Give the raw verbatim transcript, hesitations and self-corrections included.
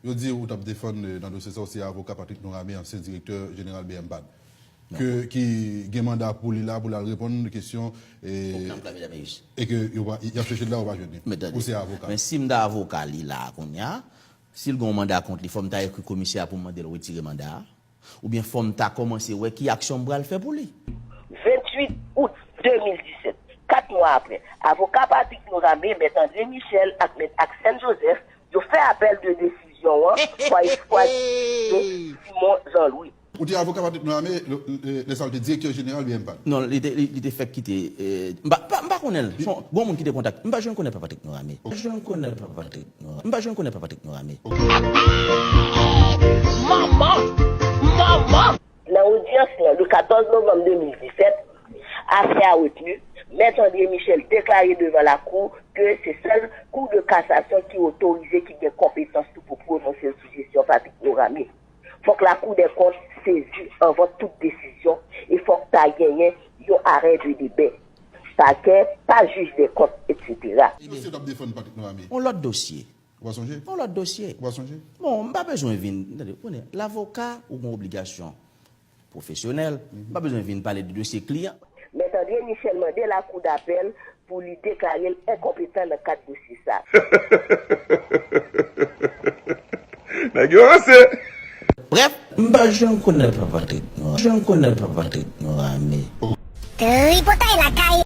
Yo di ou t ap defann, eh, nan dosye sa, ou se avoka Patrick Norame, ansyen direktè jeneral B M pad, ke, ki gen manda pou li la, pou l al reponn kesyon, eh, e ke yo pa, y ap chèche l la, yo pa jwenn li. Ou se avoka. Men si m ta avoka li la kounye a, si l gen yon manda kont li, fò m ta ekri komisè a pou m mande l retire manda a. Oubyen fò m ta kòmanse wè ki aksyon m pral fè pou li. Venntuit out de mil disèt, kat mwa apre, avoka Patrick Norame, Mèt André Michel ak Mèt Axel Joseph, yo fè apèl de desizyon an, fwa eskwad de Simon Jean Louis. Ou te avoka Patrick Norame, lè, lè, lè sa l te direktè jeneral B M pad? Non, li te, li, li te fèk kite, eh, m pa, m pa, m pa konnen l. Se yon gwo moun ki te kontakte. M pa janm konnen pa Patrick Norame. M pa janm konnen pa Patrick Norame. M pa janm konnen pa Patrick Norame. Manman! Manman! Nan odyans lan, le katòz novanm de mil disèt, afè a retni, Mèt André Michel deklare devan lakou ke se sèl Cour de cassation ki otorize, ki gen konpetans tou pou pwononse l sou jesyon Patrick Norame. Fòk Lakou dè kont sezi anvan tout desizyon e fòk ta genyen yon arrêt de débêt. Pakè, pa jij dè kont, etsetera. Ki dosye w t ap defann Patrick Norame? Yon lòt dosye. Ou pa sonje? Yon lòt dosye. Ou pa sonje? Bon, m pa bezwen vin, tande, ou konnen, lavoka ou gen obligasyon pwofesyonèl, m pa bezwen vin pale de dosye kliyan. Mèt André Michel mande Lakou dapèl pou li deklare l enkonpetan nan kad dosye sa. Nèg yo ranse! Brèf, m pa janm konnen pa Patrick Norame. Janm konnen pa Patrick Norame. Tripotay lakay